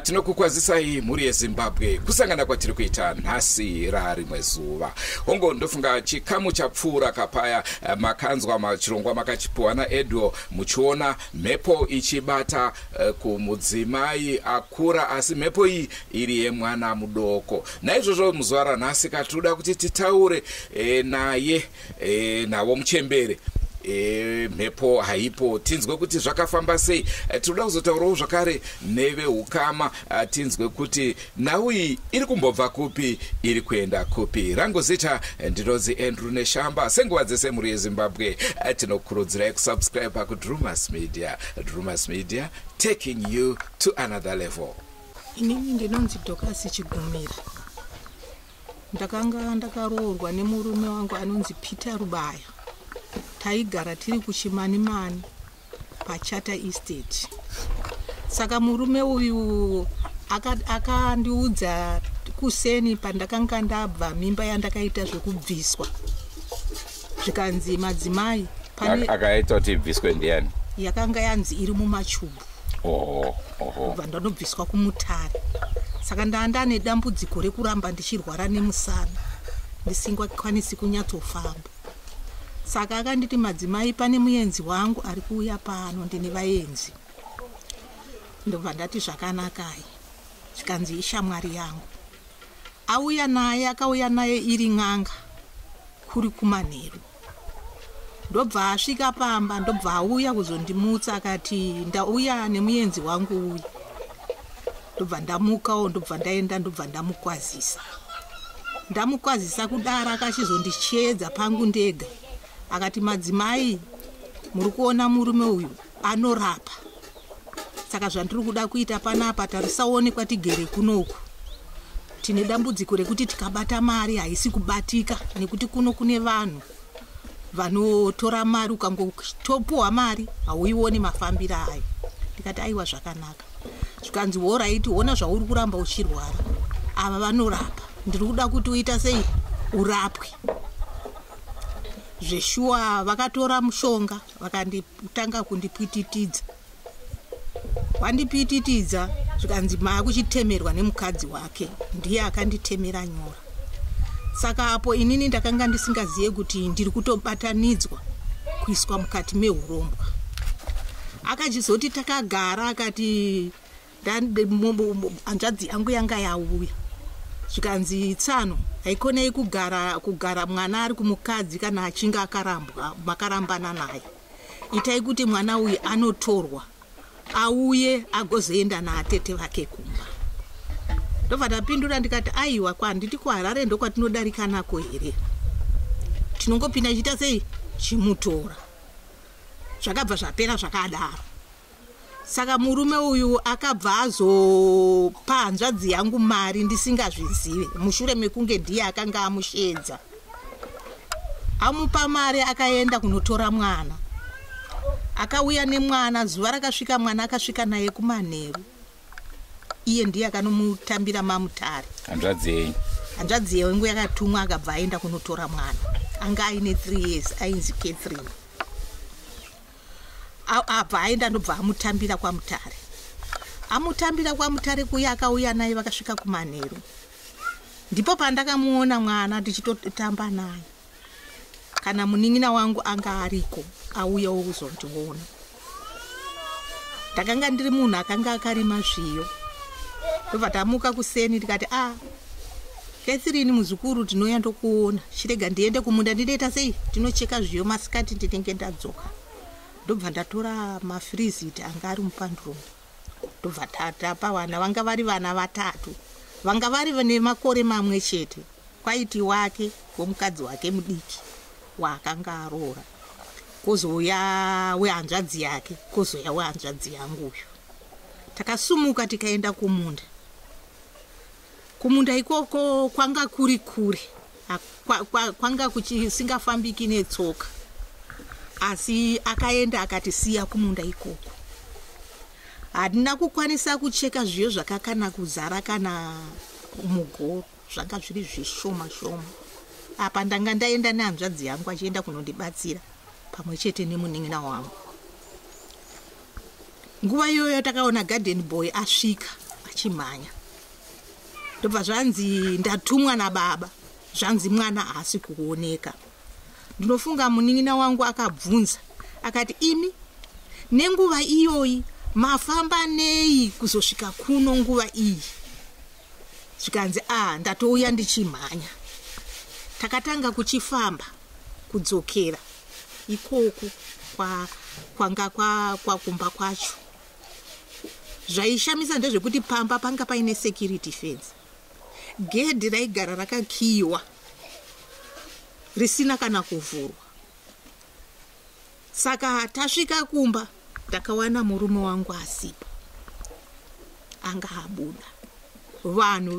Tinokukwazisai mhuri yeZimbabwe, kusangana kwatiri kuita nhasi rarimwe zuva. Hongo, ndofunga chikamu chapfuura kapaya makanzwa machirongwa makachipiwa naEdwo, muchiona mhepo ichibata kumudzimai akura, asi mhepo iyi iri yemwana mudoko. Naizvozvo muzuva ranhasi katinoda kuti titaure naye navo muchembere, mhepo haipo, tinzwe kuti zvakafamba sei. Tinoda kuzotaurawo zvakare neveukama, tinzwe kuti nhau iyi iri kumbobva kupi, iri kuenda kupi. Rangu zita ndinonzi Andrew Neshamba. Senguva dzese, mhuri yeZimbabwe, tinokurudzirai kusubscribe kuDrumas Media. Drumas Media, taking you to another level. Inini ndinonzi Dokasi Chigumira. Ndakanga ndakaroorwa nemurume wangu anonzi Peter Rubaya. Taigara tiri kuChimanimani, paCharter Estate. Saka murume uyu akandiudza kuseni pandakanga ndabva mimba yandakaita zvekubviswa, zvikanzi, "Madzimai, pane..." Akaita kuti ibviswe ndiani? Yakanga yanzi iri mumachubhu. Oho oho Kubva ndanobviswa kuMutare. Saka ndaa ndane dambudziko rekuramba ndichirwara nemusana, ndisingakwanisi kunyatsofamba. Saka akanditi, "Madzimai, pane muenzi wangu ari kuuya pano, ndine vaenzi." Ndobva ndati, "Zvakanakai." Zvikanzi, "Ishamwari yangu." Auya naye, akauya naye iri n'anga, kuri kumanheru. Ndobva asvika pamba, ndobva auya kuzondimutsa, akati, "Ndauya nemuenzi wangu uyu." Ndobva ndamukawo, ndobva ndaenda, ndobva ndamukwazisa. Ndamukwazisa kudaro, akachizondichedza pangu ndega, akati, "Madzimai, muri kuona murume uyu anorapa. Saka zvandiri kuda kuita panapa, tarisaone kwatigere kunoku, tine dambudziko rekuti tikabata mari haisi kubatika, nekuti kuno kune vanhu vanotora mari. Ukangotopuhwa mari hauioni mafambiro ayo." Ndikati, "Aiwa, zvakanaka." Zvikanzi, "Alright, ona zvauri kuramba uchirwara, ava vanorapa. Ndiri kuda kuti uita sei, urapwe." Zveshuwa vakatora mushonga, vakanditanga kundipwititidza. Wandipwititidza, zvikanzi, "Maakuchitemerwa nemukadzi wake." Ndiye akanditemera nyora. Saka apo inini ndakanga ndisingazive kuti ndiri kutobatanidzwa kuiswa mukati meurombwa. Akachizoti takagara, akati, "Hanzvadzi yangu yanga yauya." Zvikanzi, "Tsano, haikonei kugara mwana ari kumukadzi kana achinge akarambwa, makarambana naye. Itai kuti mwana uyu anotorwa, auye agozoenda naatete vake kumba." Ndobva ndapindura ndikati, "Aiwa, kwanditi kuHarare ndokwatinodarika nako here? Tinongopinda chiita sei, chimutora." Zvakabva zvapera zvakadaro. Saka murume uyu akabva azopa hanzvadzi yangu mari ndisingazvizive, mushure mekunge ndiye akanga amushedza. Amupa mari, akaenda kunotora mwana, akauya nemwana. Zuva rakasvika mwana, akasvika naye kumanheru. Iye ndiye akanomutambira maMutare. Hanzvadzi yenyu? Hanzvadzi yangu yakatumwa, akabva aenda kunotora mwana. Anga aine 3 years, ainzi Catherine. Abva aenda, ndobva amutambira kwaMutare. Amutambira kwaMutare kuya, akauya naye, vakasvika kumanheru. Ndipo pandakamuona mwana tichitotamba naye. Kana munin'ina wangu anga ariko, auyawo kuzondiona. Ndakanga ndiri munhu akanga akarima zviyo. Ndobva tamuka kuseni, ndikati, "A, Catherine muzukuru, tinouya ndokuona. Chirega ndiende kumunda, ndinoita sei, ndinocheka zviyo. Masikati ndinenge ndadzoka." Ndobva ndatora maFreezit anga ari mupandroom, ndobva tapa vana. Vanga vari vana vatatu, vanga vari nemakore mamwe chete. Kwaiti wake womukadzi wake mudiki waakanga aroora, kwozouya wehanzvadzi yake, kwozouya wehanzvadzi yangu uyu. Takasumuka tikaenda kumunda. Kumunda ikoko kwanga kuri kure, kwanga kuchisingafambiki netsoka, asi akaenda akatisiya kumunda ikoko. Handina kukwanisa kucheka zviyo zvakakana kuzara kana mugoro, zvanga zviri zvishoma shoma. Apa ndanga ndaenda nehanzvadzi yangu achienda kunondibatsira pamwe chete nemunin'ina wangu. Nguva iyoyo takaona garden boy asvika. Achimhanya, ndobva zvanzi ndatumwa nababa, zvanzi mwana haasi kuoneka. Ndinofunga munin'ina wangu akabvunza akati, "Imi, nenguva iyoyi mafamba nei kuzosvika kuno nguva iyi?" Zvikanzi, "A, ndatouya ndichimhanya." Takatanga kuchifamba kudzokera ikoku kwanga kwakumba kwacho. Zvaishamisa ndezvekuti pamba panga paine security fence, gedhi raigara rakakiyiwa risina kana kuvhurwa. Saka tasvika kumba, ndakawana murume wangu asipo, anga abuda. Vanhu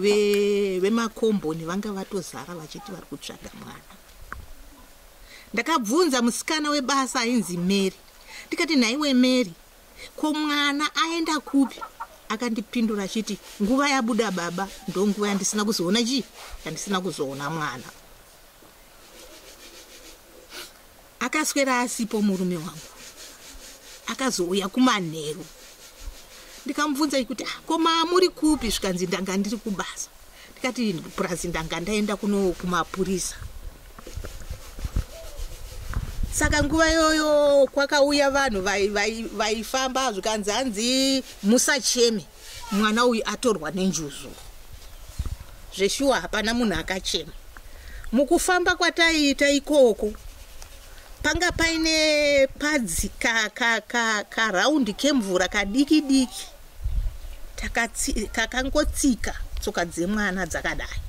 vemakomboni vanga vatozara vachiti vari kutsvaga mwana. Ndakabvunza musikana webasa ainzi Mary, ndikati, "Nhaiwe Mary, ko mwana aenda kupi?" Akandipindura achiti, "Nguva yabuda baba ndo nguva yandisina kuzoona chii, yandisina kuzoona mwana." Akaswera asipo murume wangu, akazouya kumanheru. Ndikamubvunza kuti, "Ah, ko muri kupi?" Zvikanzi, "Ndanga ndiri kubasa." Ndikati, "Purazi, ndanga ndaenda kuno kumapurisa." Saka nguva iyoyo kwakauya vanhu vaifamba, zvikanzi, "Hanzi musacheme, mwana uyu atorwa nenjuzu." Zveshuwa hapana munhu akachema. Mukufamba kwataiita ikoko, panga paine padzi karaundi kemvura kadiki diki, kakangotsika tsoka dzemwana dzakadai.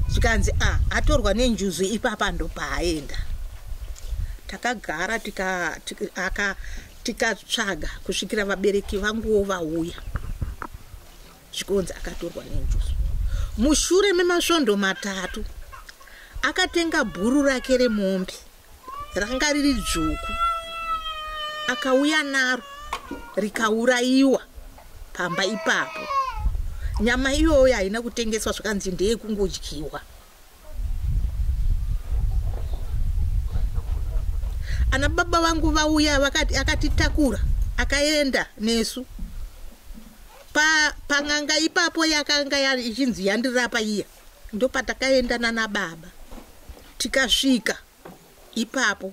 Zvikanzi, "A, atorwa nenjuzu ipapa, ndopaaenda." Takagara tikatsvaga kusvikira vabereki vanguwo vauya, zvikonzi akatorwa nenjuzu. Mushure memasvondo 3 akatenga bhuru rake remombe, ranga riri dzvuku, akauya naro, rikaurayiwa pamba ipapo. Nyama iyoyo haina kutengeswa, zvakanzi ndeyekungodyiwa. Ana baba vangu vauya, vakati akatitakura, akaenda nesu pang'anga ipapo yakanga ichinzi yandirapa iya. Ndopatakaenda nana baba, tikasvika ipapo,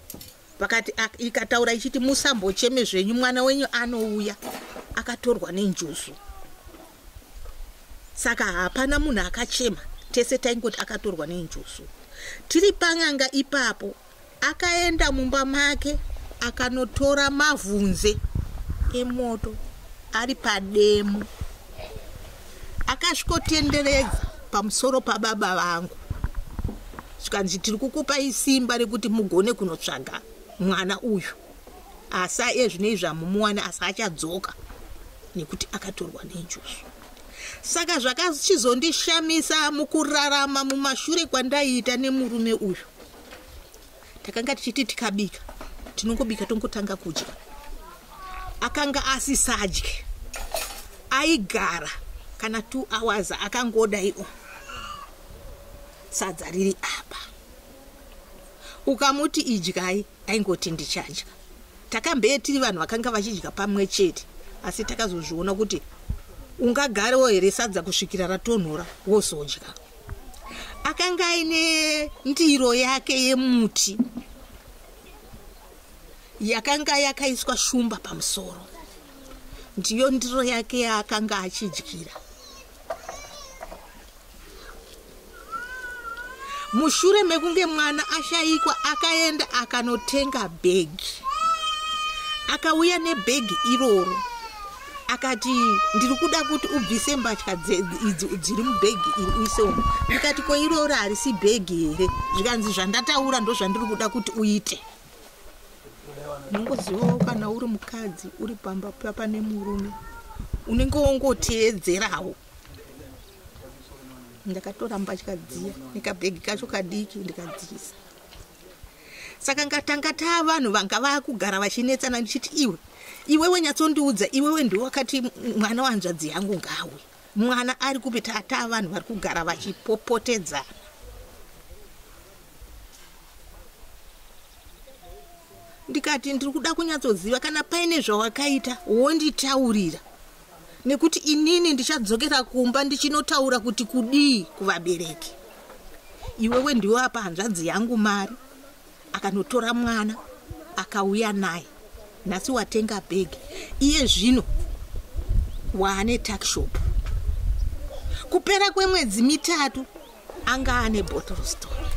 vakati, ikataura ichiti, "Musambocheme zvenyu, mwana wenyu anouya, akatorwa nenjuzu." Saka hapana munhu akachema, tese taingoti akatorwa nenjuzu. Tiri pang'anga ipapo, akaenda mumba make, akanotora mavhunze emoto ari pademo, akasvikotenderedza pamusoro pababa vangu, zvikanzi, "Tiri kukupai simba rekuti mugone kunotsvaga mwana uyu, asi ezvino izvi hamumuwani, asi achadzoka nekuti akatorwa nenjuzu." Saka zvakachizondishamisa mukurarama mumashure kwandaiita nemurume uyu, takanga tichiti tikabika, tinongobika tongotanga kudya. Akanga asisadye, aigara kana 2 hours akangodaiwo, sadza riri apa. Ukamuti idyai, aingoti, "Ndichadya." Takambee tiri vanhu vakanga vachidya pamwe chete, asi takazozviona kuti ungagarewo here sadza kusvikira ratonhora wozodya? Akanga aine ndiro yake yemuti yakanga yakaiswa shumba pamusoro, ndiyo ndiro yake yaakanga achidyira. Mushure mekunge mwana ashayikwa, akaenda akanotenga bhegi, akauya nebhegi iroro, akati, "Ndiri kuda kuti ubvise mbatya idzi dziri mubhegi iri, uise umu." Ndikati, "Ko iroro harisi bhegi here?" Zvikanzi, "Zvandataura ndo zvandiri kuda kuti uite." Unongozivawo kana uri mukadzi uri pamba pane murume, unenge wongoteedzerawo. Ndakatora mbatya dziya nekabhegi kacho kadiki, ndikadziisa. Saka ngatanga taa vanhu vanga vakugara vachinetsana, ndichiti, "Iwe, iwewe, nyatsondiudza, iwewe ndiwe wakati mwana wanzvadzi yangu ngawe, mwana ari kupi?" Tataa vanhu vari kugara vachipopotedzana. Ndikati, "Ndiri kuda kunyatsoziva, kana paine zvawakaita wonditaurira." Nekuti inini ndichadzokera kumba ndichinotaura kuti kudii kuvabereki. Iwewe ndiwe apa hanzvadzi yangu mari, akanotora mwana akauya naye. Nhasi watenga bhegi, iye zvino waane tuckshop. Kupera kwemwedzi 3 anga ane bottle store,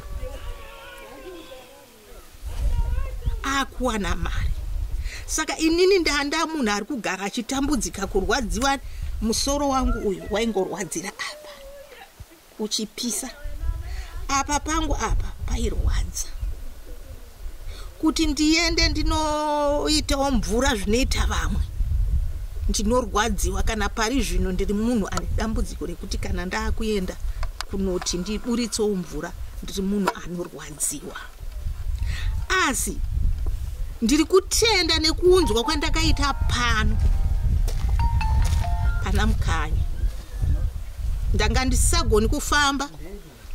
akuwana mari. Saka inini ndanda munhu ari kugara achitambudzika, kurwadziwa. Musoro wangu uyu waingorwadzira apa, uchipisa apa pangu apa pairwadza. Kuti ndiende ndinoitawo mvura zvinoita vamwe, ndinorwadziwa. Kana pari zvino ndiri munhu ane dambudziko rekuti kana ndaakuenda kunoti ndiburitsewo mvura, ndiri munhu anorwadziwa. Asi ndiri kutenda nekuunzwa kwandakaita pano pana Mukanya. Ndanga ndisisagoni kufamba,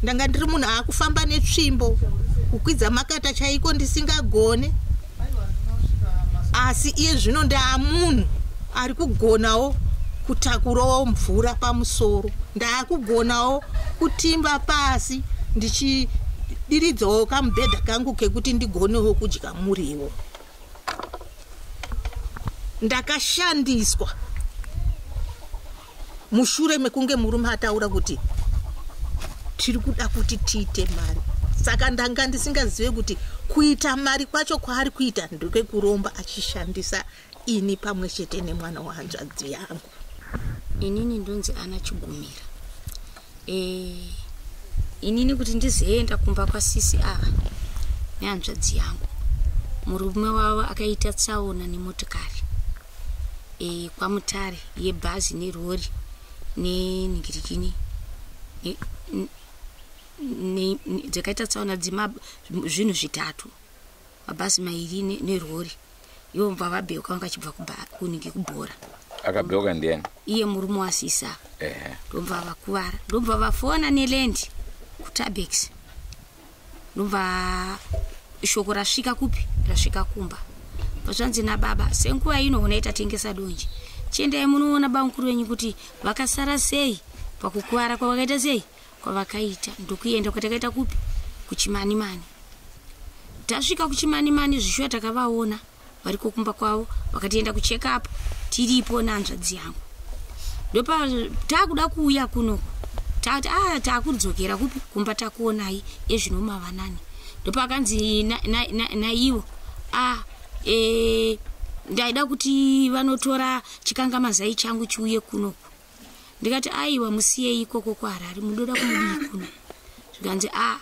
ndanga ndiri munhu aakufamba netsvimbo, kukwidza makata chaiko ndisingagone. Asi iye zvino ndaamunhu ari kugonawo kutakurawo mvura pamusoro, ndaakugonawo kutimba pasi ndichidiridzawo kamubhedha kangu kekuti ndigonewo kudya muriwo. Ndakashandiswa mushure mekunge murume ataura kuti tiri kuda kuti tiite mari. Saka ndanga ndisingazive kuti kuita mari kwacho kwaari kuita ndekwekuromba, achishandisa ini pamwe chete nemwana wahanzvadzi yangu. Inini ndonzi Ana Chigumira. Inini kuti ndizoenda kumba kwasisi ava nehanzvadzi yangu, murume wavo akaita tsaona nemotikari kwaMutare, yebhazi nerori nenhingirikini dzakaita tsaona zvinhu 3, mabhazi 2 nerori. Ivo mubva vabheuka, vanga vachibva kunhingi kubhora. Akabheuka ndiani? Iye murume wasisa. Ndobva vakuvara, ndobva vafona nelendi kuTabex. Ndobva shoko rasvika kupi? Rasvika kumba. Zvanzi nababa, senguva ino unoita tengesa donje, chiendai munoona bamukuru venyu kuti vakasara sei pakukuvara kwavakaita sei kwavakaita. Ndokuenda kwatakaita kupi? Kuchimanimani. Tasvika kuchimanimani zvishuwa takavaona variko kumba kwavo, vakatienda kucheck up tiripo nehanzvadzi yangu. Ndopa taakuda kuuya kunoku, tati a taakudzokera kupi? Kumba, takuonai ezvino mavanani. Ndopakanzi naivo a ndaida kuti vanotora chikangamazai changu chiuye kunoku. Ndikati aiwa, musiyei ikoko kuHarare, munoda kumudii kuno? Zvikanzi a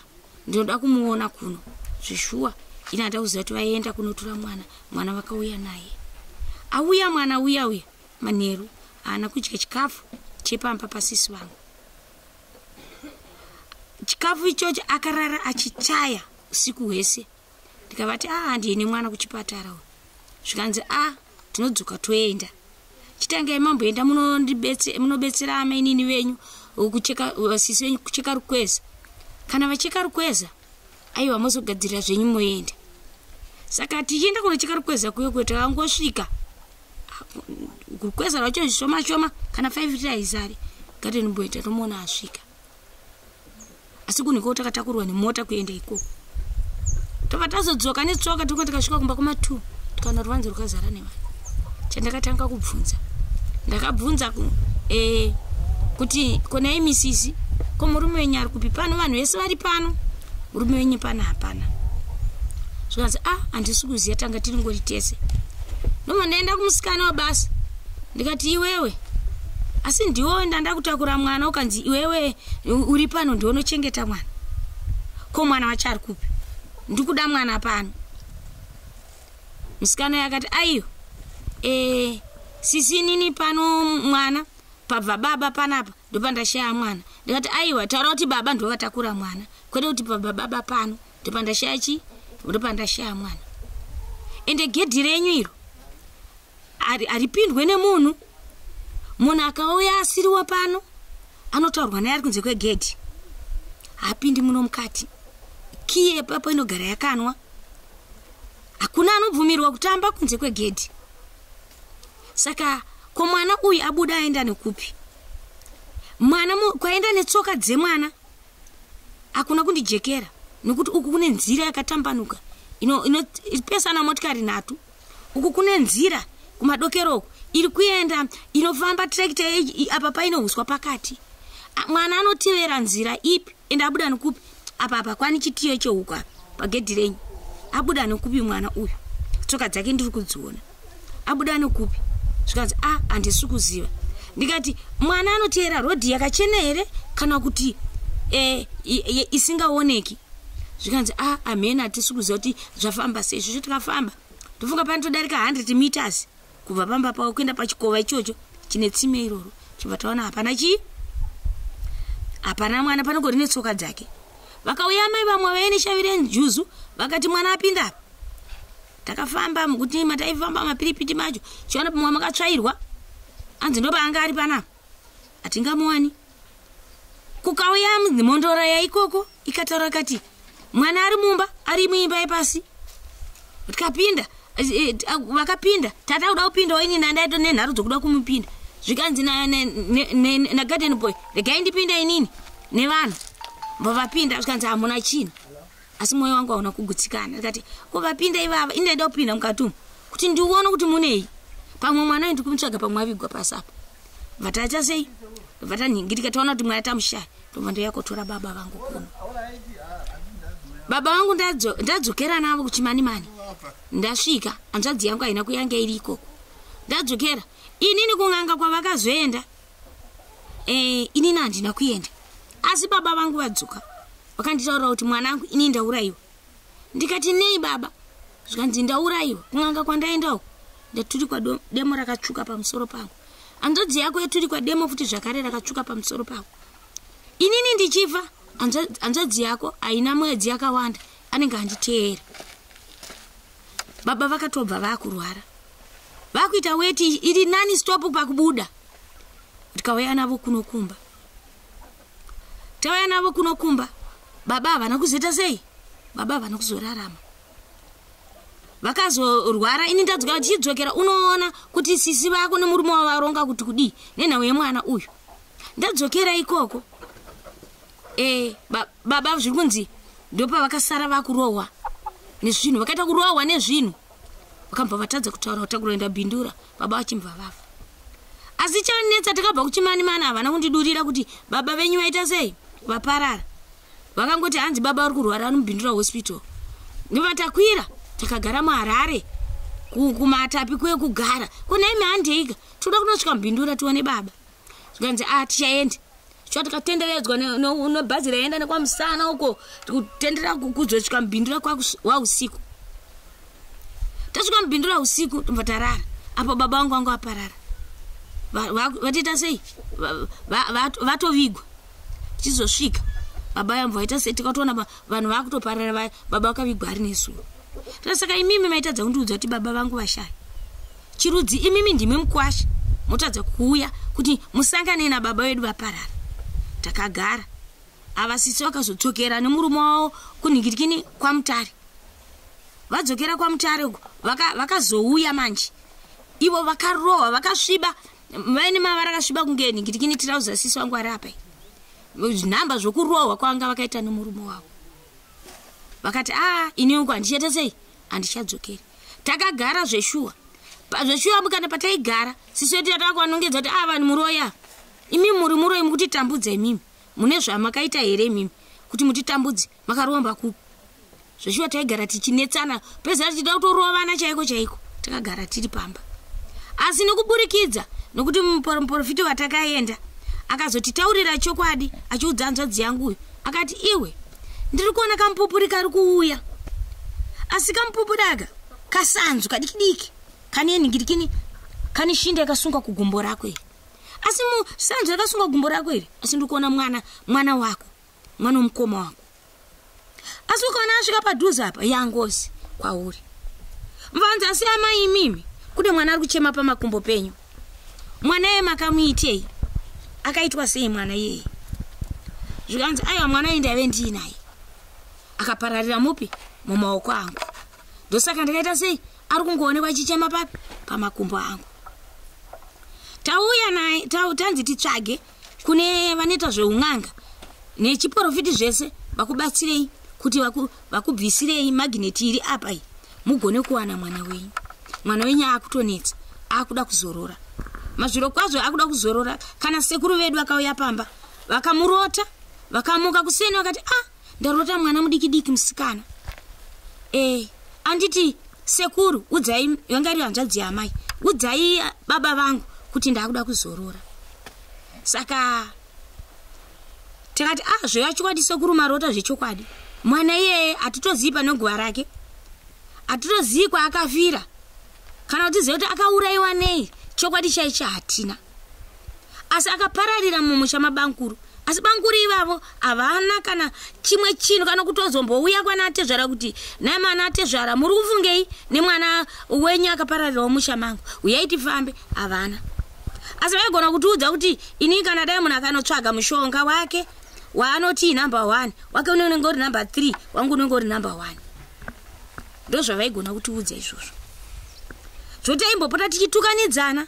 ndinoda kumuona kuno. Zvishuwa ini handa kuziva kuti vaienda kunotora mwana. Mwana vakauya naye, auya mwana uya uya manheru haana kudya chikafu chepamba pasisi vangu. Chikafu ichocho akarara achichaya usiku hwese. Ndikavati a handini mwana kuchipatara uyu. Zvikanzi a tinodzoka toenda, chitangai mamboenda munobetsera amainini venyu kucheka, sisi venyu kucheka rukweza. Kana vacheka rukweza, aiwa, mozogadzirira zvenyu moenda. Saka tichienda kunocheka rukweza kuyo kuyo, takangosvika rukweza rwacho zvishoma shoma, kana 5 lita haizari. Garden boy tatomuona asvika, asi kunhu takatakurwa nemota kuenda ikoko. Tobva tazodzoka netsoka. Tinga tikasvika kumba kuma2, tikaona ruvanze rukazara nevanhu. Chandakatanga kubvunza, ndakabvunza kuti konai misisi, ko murume wenyu ari kupi? Pano vanhu vese vari pano, murume wenyu pano hapana. Zvikanzi a handisi kuziva, tanga tiri ngori tese. Ndobva ndaenda kumusikana wabasa, ndikati iwewe asi ndiwo ndanda kutakura mwana, ukanzi iwewe uri pano ndionochengeta mwana, ko mwana wacho ari kupi? Ndikuda mwana pano. Musikana yakati aiyo sisi, inini pano mwana pabva baba panapa ndopandashaya mwana. Ndikati aiwa, taura kuti baba ndovatakura mwana, kwete kuti pabva baba pano ndopandashaya chi ndopandashaya mwana. Ende gedhi renyu iro haripindwe nemunhu. Munhu akauya asiriwo pano anotaurwa naye ari kunze kwegedhi, haapindi muno mukati. Kiyi yepapo inogara yakanwa, hakuna anobvumirwa kutamba kunze kwegedhi. Saka Ko mwana uyu abuda aenda nekupi? Mwana kwaenda netsoka dzemwana hakuna kundijekera, nekuti uku kune nzira yakatambanuka inopesana motikari nhatu. Uku kune nzira kumadokero uku iri kuenda inofamba tirekita apa paine uswa pakati. Mwana anotevera nzira ipi ende abuda nekupi? Apa kwani chitiyo chehuku apa pagedhi renyu. Abuda nekupi mwana uyu? Tsoka dzake ndiri kudziona. Abuda nekupi? Zvikanzi a handisi kuziva. Ndikati mwana anoteera rodhi yakachena here kana kuti isingaoneki? Zvikanzi a hamene hatisi kuziva kuti zvafamba sei. Izvozvo tikafamba ndofunga panotodarika 100 meters kubva pamba pavo kuenda pachikova ichocho chine tsime iroro. Chibva taona hapana chii, hapana mwana, panongori netsoka dzake. Vakauya mai vamwe vaine shavi renjuzu vakati mwana apinda apa. Takafamba mukuti mataifamba mapiripiti macho chiona pamwe makatsvairwa, anzi ndopaanga ari panapa, hatingamuwani. Kukauya mhondoro yaikoko ikataura kati mwana ari mumba, ari muimba yepasi. Tikapinda, vakapinda, tata kuda kupindawo inini andaito nenharo dzokuda kumupinda. Zvikanzi nagarden boy regai ndipinde inini nevanhu. Vavapinda zvikanzi hamuna chinhu. Asi mwoyo wangu hauna kugutsikana. Ndikati ko vapinda ivava, ini ndaida kupinda mukati umu kuti ndione kuti munei. Pamwe mwana uyu ndikumutsvaga, pamwe avigwa pasi apa. Vataita sei? Vatanhingirika taona kuti mwana tamushaya. Ndobva ndouya kotora baba vangu kuno. Baba vangu ndadzokera navo kuchimanimani. Ndasvika, hanzvadzi yangu haina kuyanga iri ikoko. Ndadzokera inini kun'anga kwavakazoenda, inini handina kuenda. Asi baba vangu vadzoka vakanditaurira kuti mwanangu ini ndaurayiwa. Ndikati nei baba? Zvikanzi ndaurayiwa kun'anga kwandaenda uko ndaturikwa demo rakatsvuka pamusoro pangu. Hanzvadzi yako yaturikwa demo futi zvakare rakatsvuka pamusoro pako. Inini ndichifa hanzvadzi yako haina mwedzi yakawanda anenge anditeera. Baba vakatobva vakurwara, vakuita weti iri nani stop pakubuda. Tikauya navo kunokumba, tauya navo kunokumba, baba havana kuzoita sei? Baba havana kuzorarama, vakazorwara. Ini ndadzoka tichidzokera unoona kuti sisi vako nemurume wavo varonga kuti kudii nenhau yemwana uyu. Ndadzokera ikoko baba zviri kunzi ndopavakasara vakurohwa nezvinhu, vakaita kurohwa nezvinhu vakambva vatadza kutaura kutakuroenda Bindura, baba vachimbva vafa. Asi chanetsa takabva kuchimanimani havana kundidurira kuti baba venyu vaita sei vaparara. Vakangoti hanzi baba vari kurwara vanoMubindura hospital. Ndobva takagara muHarare kumatapi kwekugara kunaimi handeika toda kunosvika Mubindura tione baba. Zvikanzi a tichaenda. Shuwa takatenderedzwa nebhazi raenda nekwamusana uko kutendera kuzosvika Mubindura wausiku. Tasvika Mubindura usiku tobva tarara. Apo baba vangu vanga vaparara. Vatoita sei? Vatovigwa. Tichizosvika baba yambva vaita sei tikatoona vanhu vakutoparara, baba vakavigwa ari nesuwo. Saka imimi maitadza kundiudza kuti baba vangu vashaya. Chirudzi imimi ndimi mukwasha motadza kuuya kuti musangane nababa vedu vaparara. Takagara. Ava sisi vakazodzokera nemurume wavo kunhingirikini kwaMutare. Vadzokera kwaMutare uko vakazouya manje. Ivo vakarohwa vakasviba vaine mavara akasviba kunge nhingirikini tirauza sisi vangu vari apa. Nhamba zvokurohwa kwanga vakaita nemurume wavo. Vakati a ini uko handichaita sei handichadzokeri. Takagara zveshuwa. Zveshuwa kana pataigara sisi vedu tatakuvanongedza kuti a vanhu muroya. Imi muri muroyi mukutitambudza imimi. Mune zvamakaita here imimi kuti mutitambudze makaromba kupi? Zveshuwa taigara tichinetsana peza tichida kutorovana chaiko chaiko. Takagara tiri pamba. Asi nekuburikidza nokuti muprofita watakaenda akazotitaurira chokwadi achiudza hanzvadzi yangu uyu akati iwe ndiri kuona kamupupuri kari kuuya. Asi kamupupuri aka kasanzu kadikidiki kane nhingirikini kane shinda yakasungwa kugumbo rako iri. Asi musanzu rakasungwa gumbo rako iri asi ndiri kuona mwana wako, mwana womukoma wako. Asi ukaona asvika padhuze apa yangozi kwauri. Mvanzi asi amai imimi kune mwana ari kuchema pamakumbo penyu. Mwana iye makamuitei? Akaitwa sei mwana iyeye? Zvikanzi aiwa mwana iye ndaive ndiinaye. Akapararira mupi mumaoko angu. Ndosaka ndakaita sei? Ari kungoonekwa achichema papi pamakumbo angu. Tauya naye tanzi titsvage kune vanoita zveun'anga nechiprofiti zvese, vakubatsirei kuti vakubvisirei magineti iri apa iyi, mugone kuwana mwana wenyu. Mwana wenyu akutonetsa, akuda kuzorora. Mazviro kwazvo akuda kuzorora. Kana sekuru vedu vakauya pamba vakamurota, vakamuka kuseni vakati, "Ah, ndarota mwana mudiki diki musikana." Anditi sekuru, udzai, yanga iri hanzvadzi yamai, udzai baba vangu kuti ndakuda kuzorora. Saka tikati, "Ah, zveya chokwadi sekuru, marota zvechokwadi. Mwana iyeye hatitozivi pane guva rake, hatitozivi kwaakafira, kana kuti zive kuti akaurayiwa nei. Chokwadi chaicho hatina, asi akapararira mumusha mabankuru. Asi bankuru ivavo havana kana chimwe chinhu, kana kutozombouya kwana tezvara kuti, 'Nai mana tezvara, muri kufungei nemwana wenyu akapararirawo musha mangu? Uyai tifambe.' Havana. Asi vaigona kutiudza kuti ini kana dai munhu akanotsvaga mushonga wake waanoti number 1, wake unenge uri number 3, wangu unenge uri number 1." Ndo zvavaigona kutiudza izvozvo. Zvotaimbopota tichitukanidzana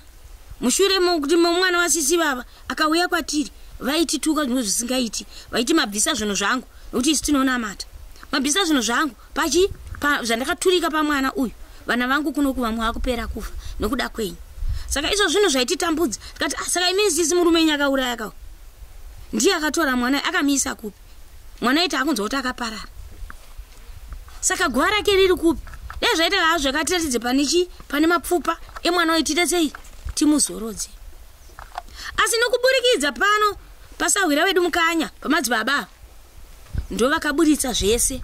mushure mokuti mwana wasisi vava akauya kwatiri, vaitituka zvimwe zvisingaiti. Vaiti, "Mabvisa zvinhu zvangu," nokuti isu tinonamata. "Mabvisa zvinhu zvangu pachi zvandakaturika pamwana uyu. Vana vangu kunoku vamwe vakupera kufa nokuda kwenyu." Saka izvo zvinhu zvaititambudza. Tikati, "Ah, saka imi sisi, murume wenyu akauraya kawo, ndiye akatora mwana akamuisa kupi? Mwana iti akunzwa kuti akaparara, saka guva rake riri kupi? Dai zvaita hazvo zvakatiratidze pane chi pane mapfupa emwana uyu, tiite sei timuzorodze." Asi nokuburikidza pano pasahwira vedu Mukanya pamadzibaba, ndo vakaburitsa zvese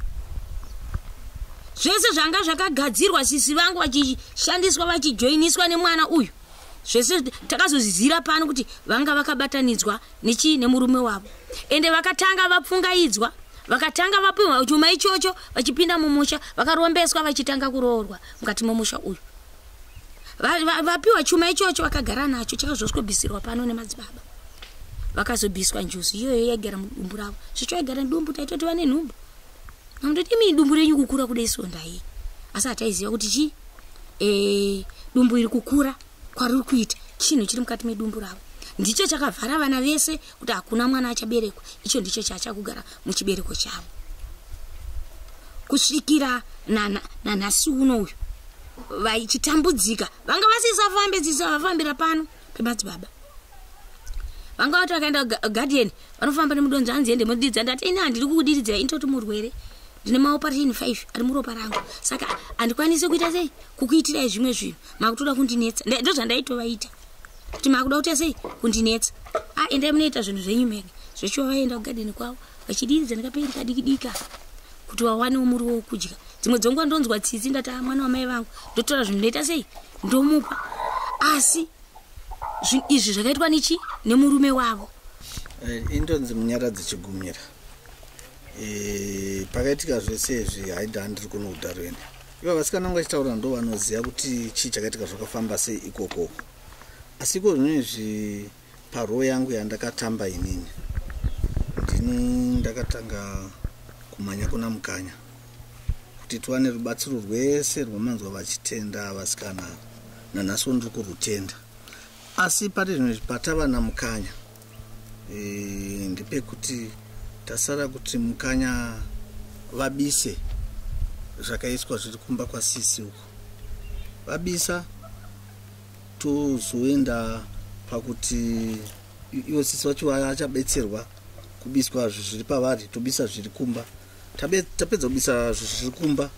zvese zvanga zvakagadzirwa, sisi vangu vachishandiswa, vachijoiniswa nemwana uyu. Zvese takazozvizira pano kuti vanga vakabatanidzwa nechi nemurume wavo, ende vakatanga vapfungaidzwa, vakatanga vapiwa chuma ichocho vachipinda mumusha, vakarombeswa vachitanga kuroorwa mukati memusha uyu. Vapiwa chuma ichocho, vakagara nacho, chakazosvobvisirwa pano nemadzibaba. Vakazobviswa njuzu iyoyo yaigara mudumbu ravo. Zvicho yaigara mudumbu, taitoti vane nhumbu. Amutoti, "Imi, dumbu renyu kukura kudai sondai?" Asi hataiziva kuti chi dumbu iri kukura kwariri kuita, chinhu chiri mukati medumbu ravo ndicho chakavhara vana vese kuti hakuna mwana achaberekwa. Icho ndicho chaachakugara muchibereko chavo kusvikira nanhasi uno uyu vachitambudzika. Vanga vasisafambe, sisavafambira pano pemadzibaba. Vanga vati vakaenda guardian, vanofamba nemudonzo. Hanzi, "Ende mudiridza." Ndati, "Ini handiri kukudiridzira, indoti murwere, ndine maoperation 5 ari muropa rangu, saka handikwanisi kuita sei kukuitirai zvimwe zvinhu. Makutoda kundinetsa." Ndo zvandaitovaita kuti, "Makuda kuita sei kundinetsa? A, endai munoita zvinhu zvenyu mega." Zvechiva vaenda kugadheni kwavo vachidiridza ndikaperi kadiki dika kuti vawanewo muriwo wokudya. Dzimwe dzonguva ndonzwa tsitsi, ndati, "A, mwana wamai vangu." Ndotora zvinhu, ndoita sei, ndomupa. Asi izvi zvakaitwa nechi nemurume wavo. Indonzi Munyaradzi Chigumira. Pakaitika zvese izvi, haida ndiri kuno kuDarwin. Ivo vasikana vangu vachitaura ndo vanoziva kuti chii chakaitika, zvakafamba sei ikokoko. Asi iko zvino izvi, parole yangu yandakatamba inini, ndini ndakatanga kumhanya kuna Mukanya kuti tiwane rubatsiro rwese rwamanzwa vachitenda vasikana ava. Nanhasiwo ndiri kurutenda. Asi pari zvino izvi patava naMukanya, ndepekuti tasara kuti Mukanya vabise zvakaiswa zviri kumba kwasisi uko. Vabisa, tozoenda pakuti ivo sisi vacho vachabetserwa kubiswa zviri pavari, tobisa zviri kumba. Tapedza kubisa zviri kumba,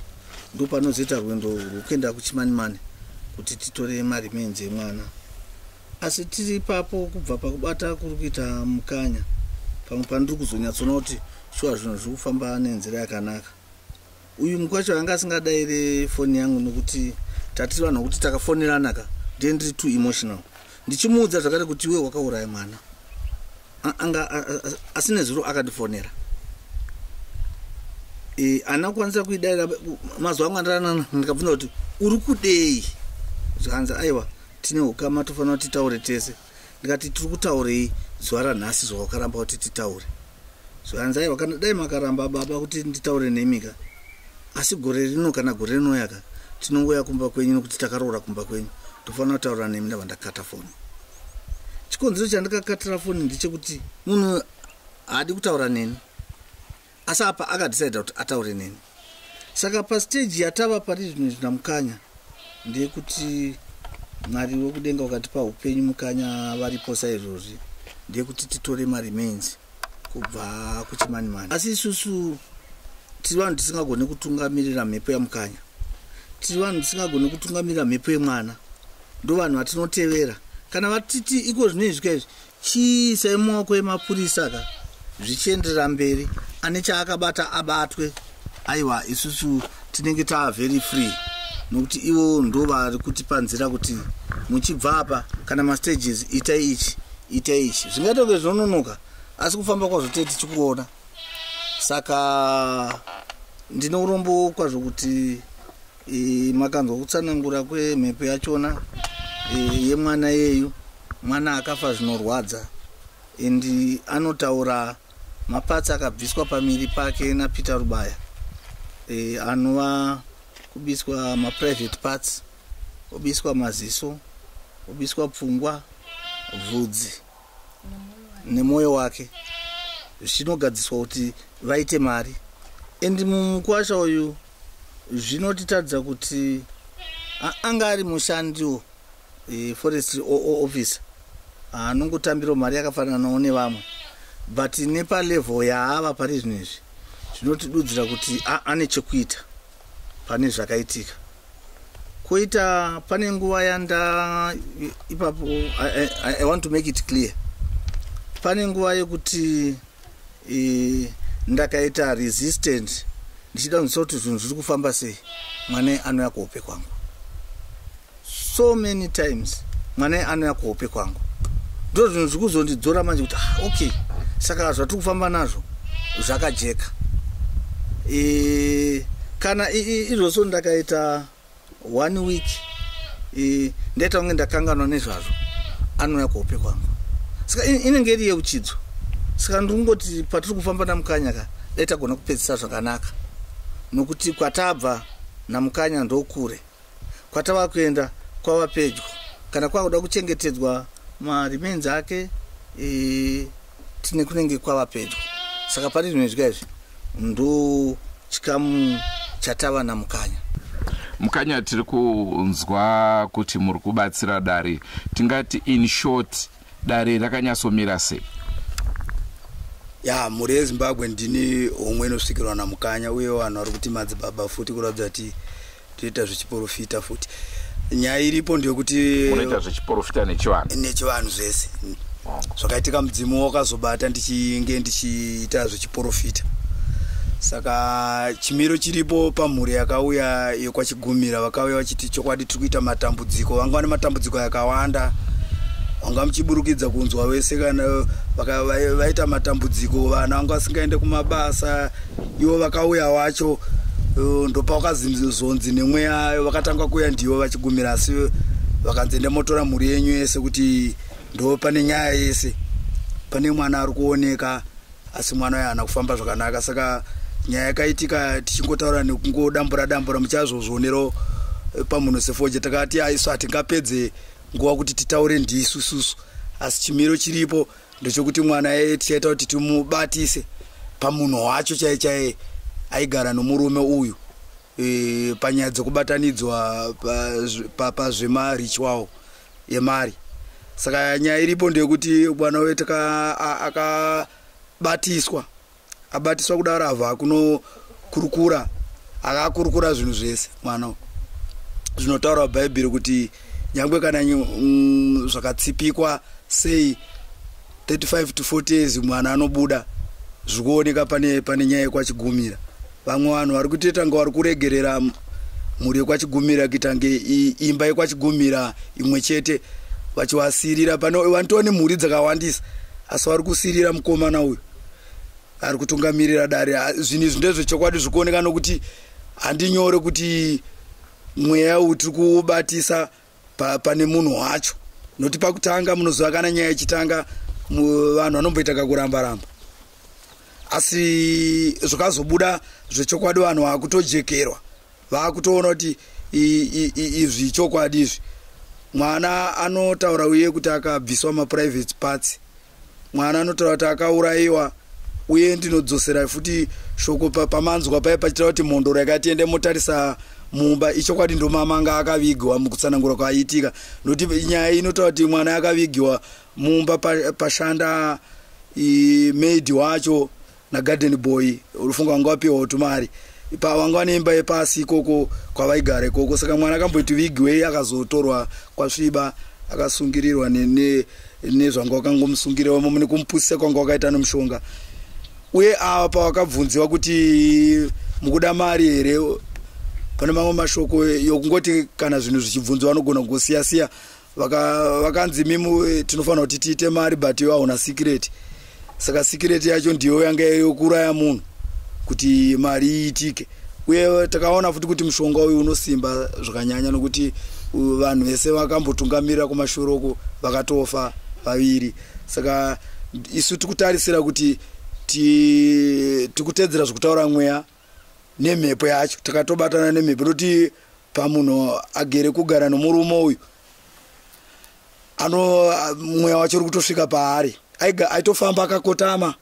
ndo panozoita rwendo rwokuenda kuChimanimani kuti titore maremains emwana. Asi tiri ipapo, kubva pakubata kuri kuita Mukanya, pamwe pandiri kuzonyatsoona kuti shuwa zvinhu zviri kufamba nenzira yakanaka. Uyu mukwacho anga asingadayire foni yangu, nokuti tatiri vanhu vokuti takafoneranaka, ndiye ndiri too emotional, ndichimuudza zvakare kuti iwe wakauraya mwana. Anga asi nezuro akandifonera, haana kukwanisa kuidayira. Mazuva angu andaranana, ndikabvunza kuti, "Uri kudei?" Zvikanzi, "Aiwa, tine ukama, tofanira kuti titaure tese." Ndikati, "Tiri kutaurei zuva ranhasi zvawakaramba kuti titaure?" Zvikanzi, "Aiwa, kana dai makaramba baba kuti nditaure nemika, asi gore rino kana gore rinoyaka tinongoya kumba kwenyu, nokuti takaroora kumba kwenyu, tofanira kutaura nemi." Ndabva ndakata foni. Chikonzero chandakakatira foni ndechekuti munhu haadi kutaura neni, asi apa akadhisaidha kuti ataure neni. Saka pasiteji yatava pari zvino izvi naMukanya ndeyekuti Mwari wekudenga ukatipa upenyu, Mukanya varipo saizvozvi, ndeyekuti titore maremains kubva kuChimanimani. Asi isusu tiri vanhu tisingagoni kutungamirira mhepo yaMukanya, tiri vanhu tisingagoni kutungamirira mhepo yemwana. Ndo vanhu vatinotevera. Kana vatiti iko zvino izvi kaizvi, chiisai mumaoko emapurisa ka, zvichienderera mberi, ane chaakabata abatwe. Aiwa, isusu tinenge taa very free, nokuti ivo ndo vari kutipa nzira kuti muchibva apa kana mastages, itai ichi, itai ichi. Zvingaita kunge zvinononoka, asi kufamba kwazvo tee tichikuona. Saka ndine urombo kwazvo kuti makanzwa kutsanangura kwemhepo yachona yemwana yeyu. Mwana akafa zvinorwadza, and anotaura maparts akabviswa pamiri pake naPeter Rubaya, anova kubiswa maprivate parts, obiswa maziso, obiswa pfungwa, bvudzi nemwoyo wake, zvichinogadziswa kuti vaite mari. And mumukwasha uyu zvinotitadza kuti anga ari mushandiwo, forestry officer, anongotambirawo mari yakafananawo nevamwe, but nepalevel yaava pari zvino izvi zvinotidudzira kuti ane chekuita pane zvakaitika. Koita pane nguva yanda ipapo, I want to make it clear, pane nguva yekuti ndakaita resistant ndichida kunzwisa kuti zvinhu zviri kufamba sei. Mwana anouya kuhope kwangu so many times, mwana anouya kuhope kwangu. Ndo zvinhu zviri kuzondidzora manje kuti ah, okay, saka zvatiri kufamba nazvo zvakajeka. Kana izvozvo ndakaita one week, ndaita kunge ndakanganwa nezvazvo, anouya kuhope kwangu. Saka inenge iri yeuchidzo. Saka ndiri kungoti patiri kufamba naMukanya ka, dai tagona kupedzisa zvakanaka, nokuti kwatabva naMukanya ndokure, kwatava kuenda kwava pedyo. Kana kwakuda kuchengetedzwa maremains ake, tine kunenge kwava pedyo. Saka pari zvino izvika izvi ndo chikamu chatava naMukanya. Mukanya, tiri kunzwa kuti muri kubatsira dare. Tingati in short, dare rakanyatsomira sei? Ya, mhuri yeZimbabwe, ndini homwe inosvikirwa naMukanya, uye vanhu vari kuti madzibaba futi, kuratidza kuti toita zvechiprofita futi. Nyaya iripo ndeyekuti Unoita zvechiprofita nechivanhu? Nechivanhu zvese. Zvakaitika, mudzimu wakazobata ndichinge ndichiita zvechiprofita. Saka chimiro chiripo pamhuri yakauya yekwaChigumira, vakauya vachiti chokwadi tiri kuita matambudziko, vanga vane matambudziko yakawanda, vanga muchiburukidza kunzwa vese. Kana vaita matambudziko, vana vanga vasingaende kumabasa. Ivo vakauya wacho, ndopavakazonzi nemweya vakatanga kuuya ndivo vaChigumira, asi vakanzi ende motora mhuri yenyu yese, kuti ndo pane nyaya yese, pane mwana ari kuoneka, asi mwana uyo haana kufamba zvakanaka. Saka nyaya yakaitika, tichingotaura nekungodambura dambura, muchazozvionero pamunhu sefoje. Takati aisu hatingapedze nguva kuti titaure ndisu susu, asi chimiro chiripo ndechekuti mwana yeye tichaita kuti timubatise pamunhu wacho chai chai aigara nomurume uyu, panyaya dzekubatanidzwa pazvemaritual yemari. Saka nyaya iripo ndeyekuti mwana uyu akabatiswa, abatiswa kudaro, abva kunokurukura, akakurukura zvinhu zvese mwana uyu. Zvinotaura Bhaibheri kuti nyangwe kana zvakatsipikwa sei, 35 to 40 years mwana anobuda. Zviri kuoneka pane nyaya yekwaChigumira, vamwe vanhu vari kutoita nga vari kuregerera mhuri yekwaChigumira kuita nge imba yekwaChigumira imwe chete, vachivasirira. Pane vanotova nemhuri dzakawandisa, asi vari kusirira mukomana uyu ari kutungamirira dare. Zvinhu izvi ndezvechokwadi, zviri kuoneka, nokuti handinyore kuti mweya uyu tiri kuubatisa pane munhu wacho, nokuti pakutanga munoziva kana nyaya ichitanga, vanhu vanomboita kakuramba ramba, asi zvakazobuda zvechokwadi, vanhu vakutojekerwa, vakutoona kuti izvi chokwadi izvi. Mwana anotaura uye kuti akabviswa maprivate parts. Mwana anotaura kuti akaurayiwa, uye ndinodzosera futi shoko pamanzwa paye pachitaura kuti mhondoro yakati ende motarisa mumba. Ichokwadi ndomamanga akavigwa mukutsanangura kwaiitika, nokuti nyaya inotaura kuti mwana akavigiwa mumba pashanda maid wacho nagarden boy. Urufunga vanga vapiwawo tumari, vanga vane imba yepasi ikoko kwavaigara ikoko. Saka mwana akamboiti vigiwei, akazotorwa kwasviba, akasungirirwa nezvanga vakangomusungira imomo nekumupusisa kwanga wakaita nomushonga. Uye ava pavakabvunziwa kuti mukuda mari here, pane mamwe mashoko yokungoti kana zvinhu zvichibvunzwa vanogona kungosiya siya. Vakanzi mimu tinofanira kuti tiite mari, but iwe hauna secret. Saka secret yacho ndiyo yanga yokuuraya munhu kuti mari iitike. Uye takaona futi kuti mushonga uyu unosimba zvakanyanya, nokuti vanhu vese vakambotungamirira kumashure uko vakatofa vaviri. Saka isu tikutarisira kuti tikutedzera zvekutaura mweya nemhepo yacho, takatobatana nemhepo, nokuti pamunhu agere kugara nomurume uyu ano mweya wacho uri kutosvika paari. Aitofamba akakotama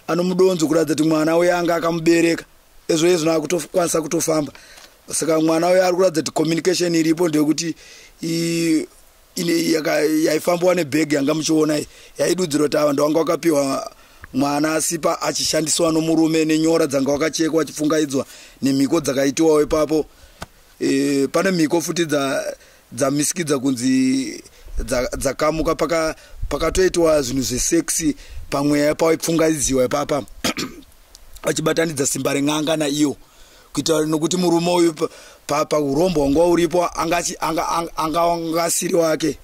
anomudonzo kuratidza kuti mwana uyu anga akamubereka. Ezvo ezvino akutokwanisa kutofamba. Saka mwana uyu ari kuratidza kuti communication iripo ndeyekuti yaifambiwa nebhegi yanga muchiona iyi, yaidudzirwa kuti ava ndovanga wakapiwa mwana asipa achishandiswa nomurume, nenyora dzanga wakachekwa achipfungaidzwa nemhiko dzakaitiwawo ipapo. Pane mhiko futi dzamisikidza kunzi dzakamuka pakatoitwa zvinhu zveseksi pamweya paipfungaidziwa ipapa, vachibatanidza simba ren'anga naiyo kuita, nokuti murume uyu paurombo hwanga uripo anga asiri wake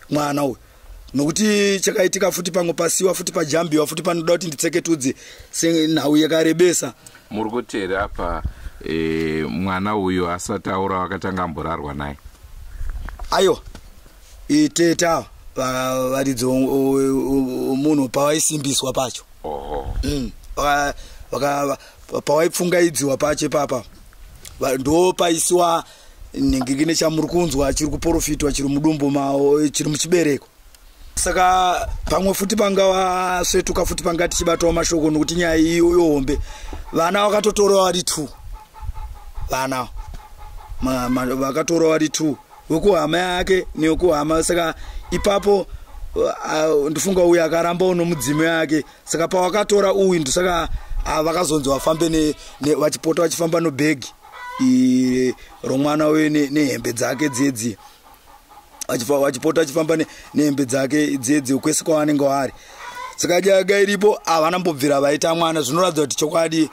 mwana uyu. Nokuti chakaitika futi pamwe pasiwa futi pajambiwa futi panoda kuti nditseketudze senhau yakarebesa. Muri kuti here apa mwana uyu asati aurawa akatanga amborarwa naye? Aiwa, teta varidzi munhu pavaisimbiswa pacho, pawaipfungaidziwa pacho ipapa ndo paisiwa nhingiki nechamuri kunzwa chiri kuprofitwa chiri mudumbu mavo, chiri muchibereko. Saka pamwe futi panga vasvetuka futi panga tichibatawo mashoko, nokuti nyaya iyo yohombe vana vakatotorawa vari 2, vana vakatorawa vari 2, wekuhama yake newekuhama. Saka ipapo ndifunga uyu akarambawo nomudzimu yake. Saka pawakatora uyu, ndosaka vakazonzi vafambe vachipota vachifamba nobhegi romwana uyu nehembe dzake dzedzi, vachipota vachifamba nehembe dzake dzedzi kwese kwavanenge vari. Saka nyaya iripo, havana mbobvira vaita mwana. Zvinoratidza kuti chokwadi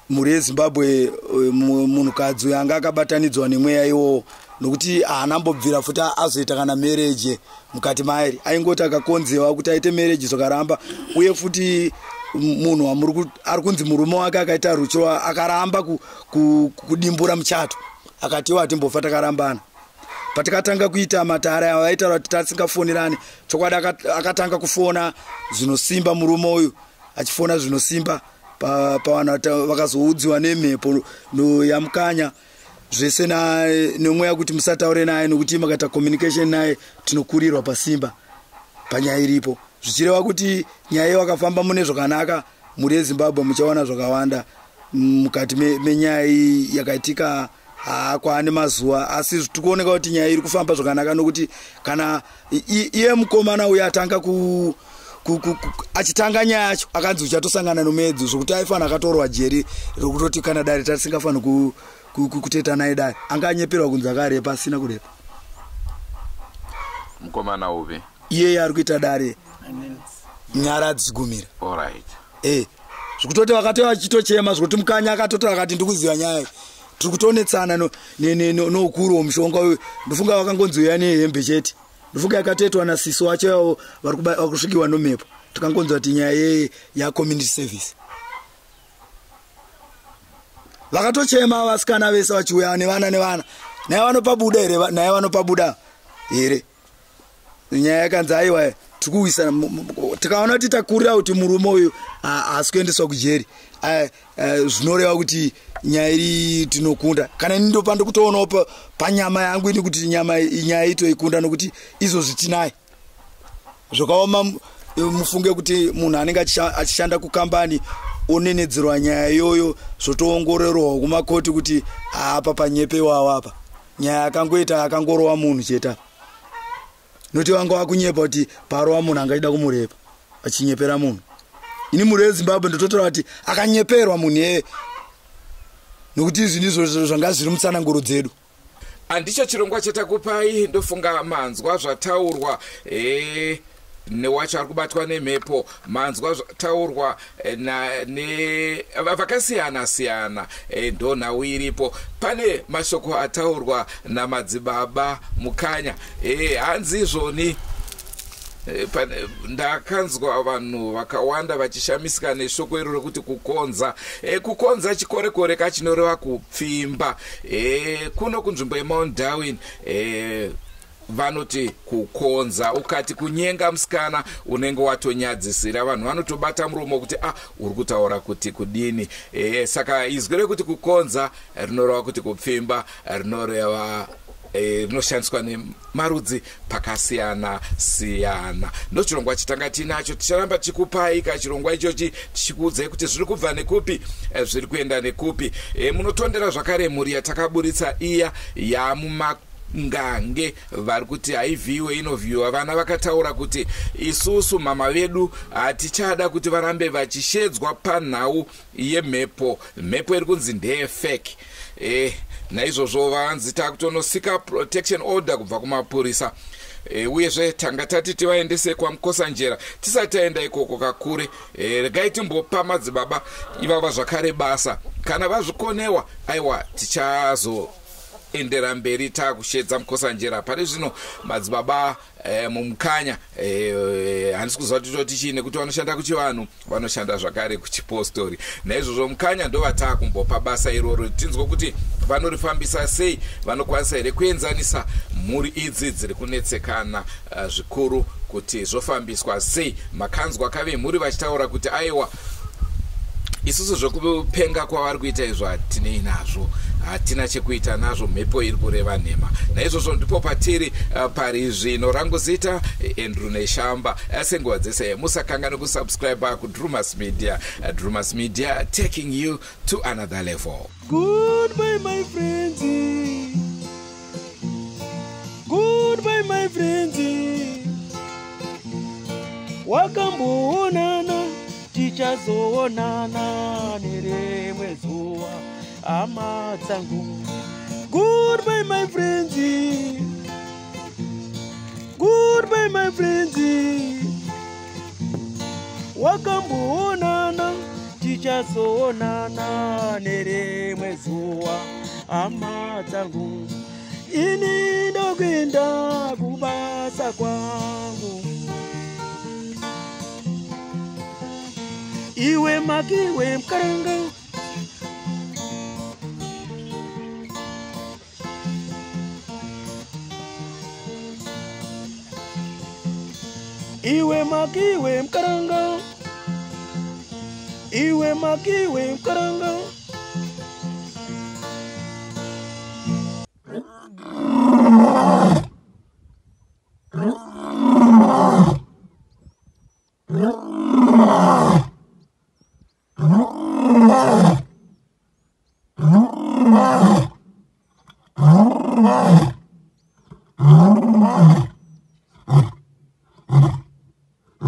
mhuri yeZimbabwe, munhukadzi uyu anga akabatanidzwa nemweya iwowo, nokuti haana mbobvira futi azoita kana marriage mukati mairi. Aingoti akakonzewa kuti aite marriage zvakaramba. Uye futi munhu ari kunzi murume wake akaita ruchiro akaramba kudimbura muchato, akatiwa hatimbofa takarambana. Patikatanga kuita matare ava vaitaura kuti tasingafonirani. Chokwadi akatanga kufona zvinosimba murume uyu, achifona zvinosimba pavanhu vakazoudziwa nemhepo yamukanya zvese nemweya kuti musataure naye, nokuti makaita communication naye tinokurirwa pasimba panyaya iripo. Zvichireva kuti nyaya iyo akafamba mune zvakanaka, mhuri yeZimbabwe muchaona zvakawanda mukati menyaya iyi yakaitika kwaane mazuva. Asi tikuoneka kuti nyaya iri kufamba zvakanaka, nokuti kana iye mukomana uyu atanga achitanga nyaya yacho akanzi uchatosangana nomuedzo, zvokuti aifanira akatorwa jeri rokutoti kana dare tatisingafaniri kuteta naye dare, anga anyeperwa kunzi akarepa asina kurepa. Mukomana upi? Iyeye ari kuita dare Nyaradzi Gumira. Alright. Zvekutoti vakatova vachitochema, zvekuti mukanya akatotora akati ndikuziva nyaya, tiri kutonetsana noukuru hwomushonga uyu. Ndofunga vakangonzi uya nehembe chete, ndofunga yakatoitwa nasisi wacho yavo vari kusvikiwa nomhepo. Tikangonzwa kuti nyaya yeye yacommunity service, vakatochema vasikana vese vachiuya nevana nevana, naye vanopabuda here, naye vanopabuda here? Nyaya yakanzi aiwa. Tiri kuwisana, tikaona kuti takurira kuti murume uyu haasi kuendeswa kujeri, zvinoreva kuti nyaya iri tinokunda. Kana ini ndopa ndikutoonawo panyama yangu ini kuti nyama nyaya itoikunda, nokuti izvozvi tinaye. Zvakaoma, mufunge kuti munhu anenge achishanda kukambani onenedzerwa nyaya iyoyo, zvotoongororwa kumakoti kuti apa panyepewawo, apa nyaya akangoita akangorowa munhu chete apa, nokuti vanga vakunyepa kuti parova munhu angaida kumurepa, achinyepera munhu. Ini mhuri yeZimbabwe ndototora kuti akanyeperwa munhu iyeye, nokuti izvi ndizvo zvanga zviri mutsananguro dzedu. Handicho chirongwa chatakupai. Ndofunga manzwa zvataurwa newacho ari kubatwa nemhepo, manzwa zvataurwa vakasiyana siyana. Ndo nhau iripo. Pane mashoko ataurwa namadzibaba Mukanya, hanzi izvoni ndakanzwa vanhu vakawanda vachishamisika neshoko iro rekuti kukonza. Kukonza chikorekore kachinoreva kupfimba. Kuno kunzvimbo yeMount Darwin vanoti kukonza, ukati kunyenga musikana unenge watonyadzisira vanhu, vanotobata muromo kuti a ah, uri kutaura kuti kudini? Saka izwi rekuti kukonza rinoreva kuti kupfimba, rinoreva rinoshandiswa nemarudzi pakasiyana siyana. Ndochirongwa chitanga tinacho. Ticharamba tichikupai kachirongwa ichochi, tichikuudzai kuti zviri kubva nekupi, zviri kuenda nekupi. Munotondera zvakare mhuri yatakaburitsa iya yamuma ngange vari kuti haivhiyiwe, inovhiyiwa. Vana vakataura kuti isusu mama vedu hatichada kuti varambe vachishedzwa panhau yemhepo, mhepo iri kunzi ndeyefake. Naizvozvo vanzi takutonosika protection order kubva kumapurisa. Uyezve tanga tati tivaendese kwaMukosanjera. Tisati taenda ikoko kakure, regai timbopa madzibaba ivava zvakare basa. Kana vazvikonewa, aiwa, tichazo endera mberi taakushedza Mukosanjera. Pari zvino madzibaba mumukanya, handisi kuziva kuti toti chii, nekuti vanoshanda kuchivanhu, vanoshanda zvakare kuchipostori. Naizvozvo Mukanya ndovataakumbopa basa iroro, tinzwe kuti vanorifambisa sei, vanokwanisa here kuenzanisa mhuri idzi dziri kunetsekana zvikuru, kuti zvofambiswa sei. Makanzwa kave mhuri vachitaura kuti aiwa, isusu zvekupenga kwavari kuita izvo hatinei nazvo, hatina chekuita nazvo, mhepo iri kureva nhema. Naizvozvo ndipo patiri pari zvino. Rangu zita Andrew Neshamba. Senguva dzese musakangane kusubscribe kuDrumas Media. Drumas Media, taking you to another level. Goodbye, my friends. Goodbye, my friends. Wakamboonana, tichazoonana nerimwe zuva, hama dzangu. Goodbye, my friends. Goodbye, my friends. Wakamboonana, tichazoonana nerimwe zuva, hama dzangu. Ini ndokuenda kubasa kwangu. Iwe makiwe mukaranga. Iwe makiwe mukaranga. Iwe makiwe mukaranga.